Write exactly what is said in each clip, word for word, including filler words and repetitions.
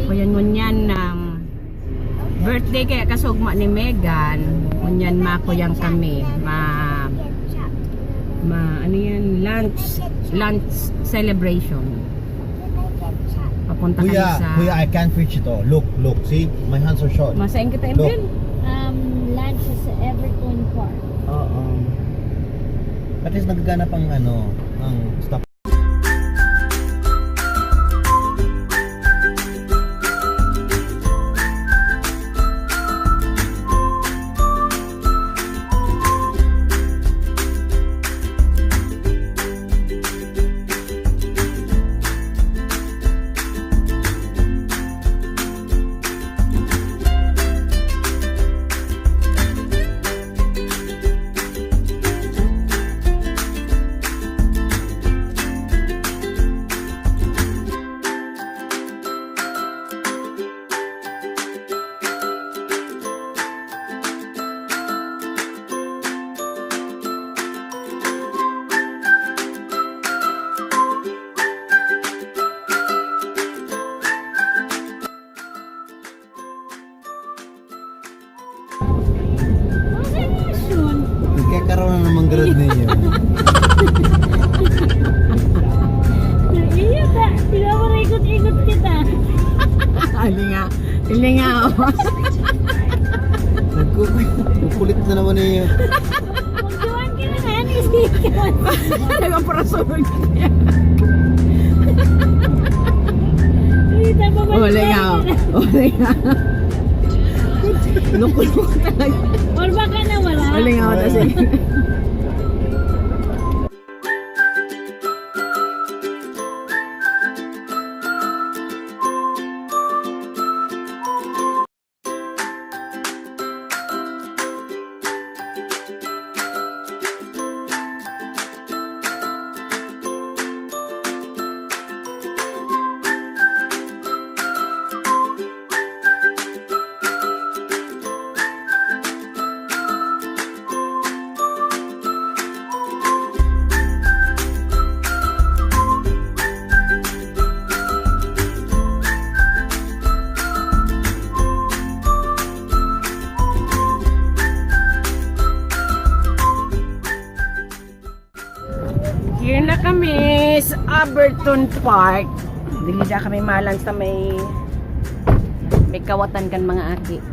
Kuyan ngunyan ng birthday kaya kasugma ni Megan. Ngunyan makuyan kami. Ma, ma, ano yan? Lunch, lunch celebration. Papunta kami Kuya, sa Kuya, I can't reach it all. Look, look. See? My hands are short. Masain kita, Look. Emil? Um, lunch is Everton Park. Oo. At least nagagana pang ano, ang stop. Nagkakaroon na naman grad ninyo. Iya ta, pinaparikot-ikot kita. Alinga, alinga, oh. Nagkukulit na naman ninyo. Magdiwan ka na nga, ano yung sige ka man? Nagpaparasunod. Ay, tama ba? Wala nga, oh. Wala nga. Loko-loko talaga. Or baka nawala? Wala nga, oh, tas eh. Here na kami sa Everton Park. Dili na kami malan sa may, may kawatan kan mga aki.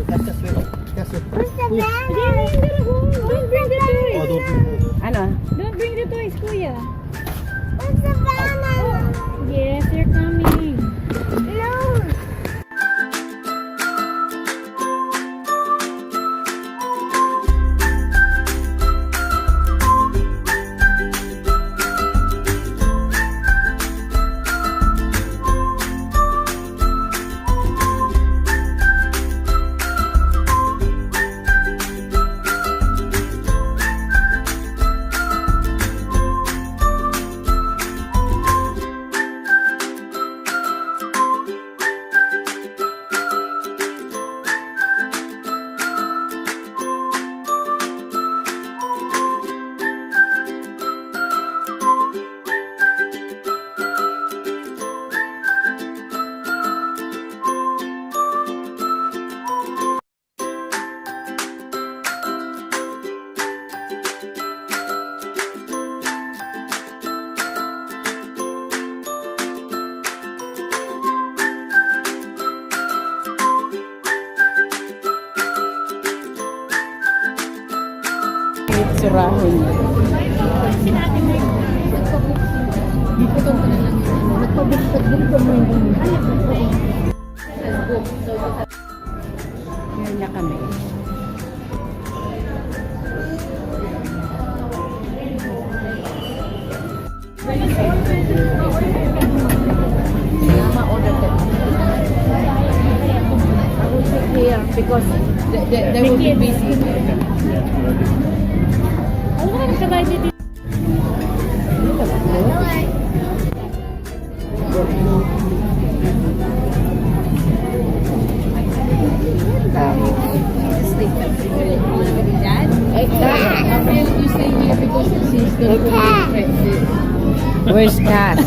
That's just wait. That's it. Where's the banana? Don't bring the toys. Oh, don't. Ano? Don't bring the toys, kuya. Where's the banana? Yes, they're coming. No. Surahon niya. Ngayon na kami. Mama ordered that. I will sit here because they, they, they will be busy. Ano ka nagkabay Where's Cass?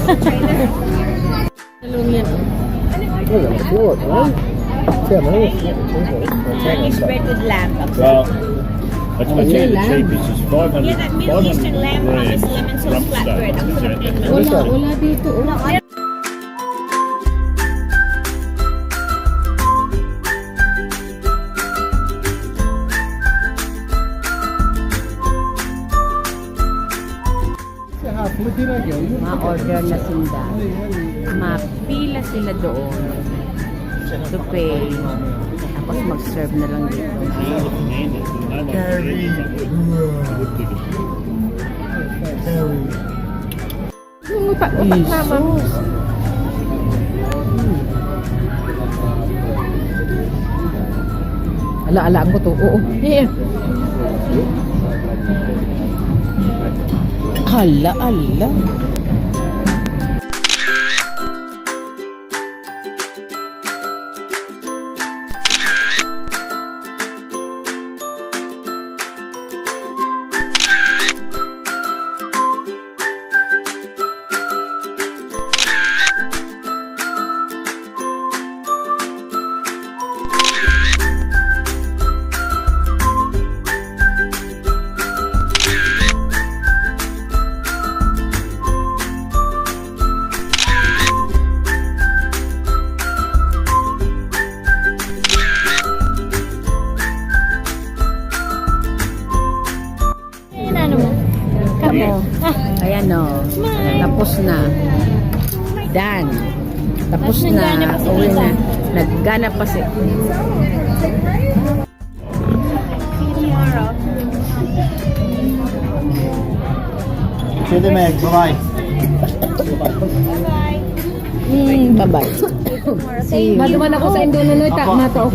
Talong yan, oh. Well, it's not, right? Yeah, man, it's not, it's not, it's not, it's not. Spirited lamb. Well, that's my favorite shape. It's just five hundred, Yeah, that Middle Eastern lamb from this lemon sauce flatbread. Ang sarap din. Wala, wala dito. Oh. It's a half, look at that, yo. Ma-order na sinda. Mapila sila doon to pay. Tapos mag-serve na lang dito. Curry. Curry. Yung utak-utak naman. Ala-alaan ko to. Oo. Eh. Ala-ala. Ayan, ano mo? Kamo. Ah, Ayan o. Tapos na. Done. Tapos Tapos naggana na. pa si Uwi tita. Na. Naggana pa si... See you tomorrow. Pwede, Meg. Bye-bye. Mm, bye-bye. See you. Maduman ako sa Indonoy, ta, Apo. Mato.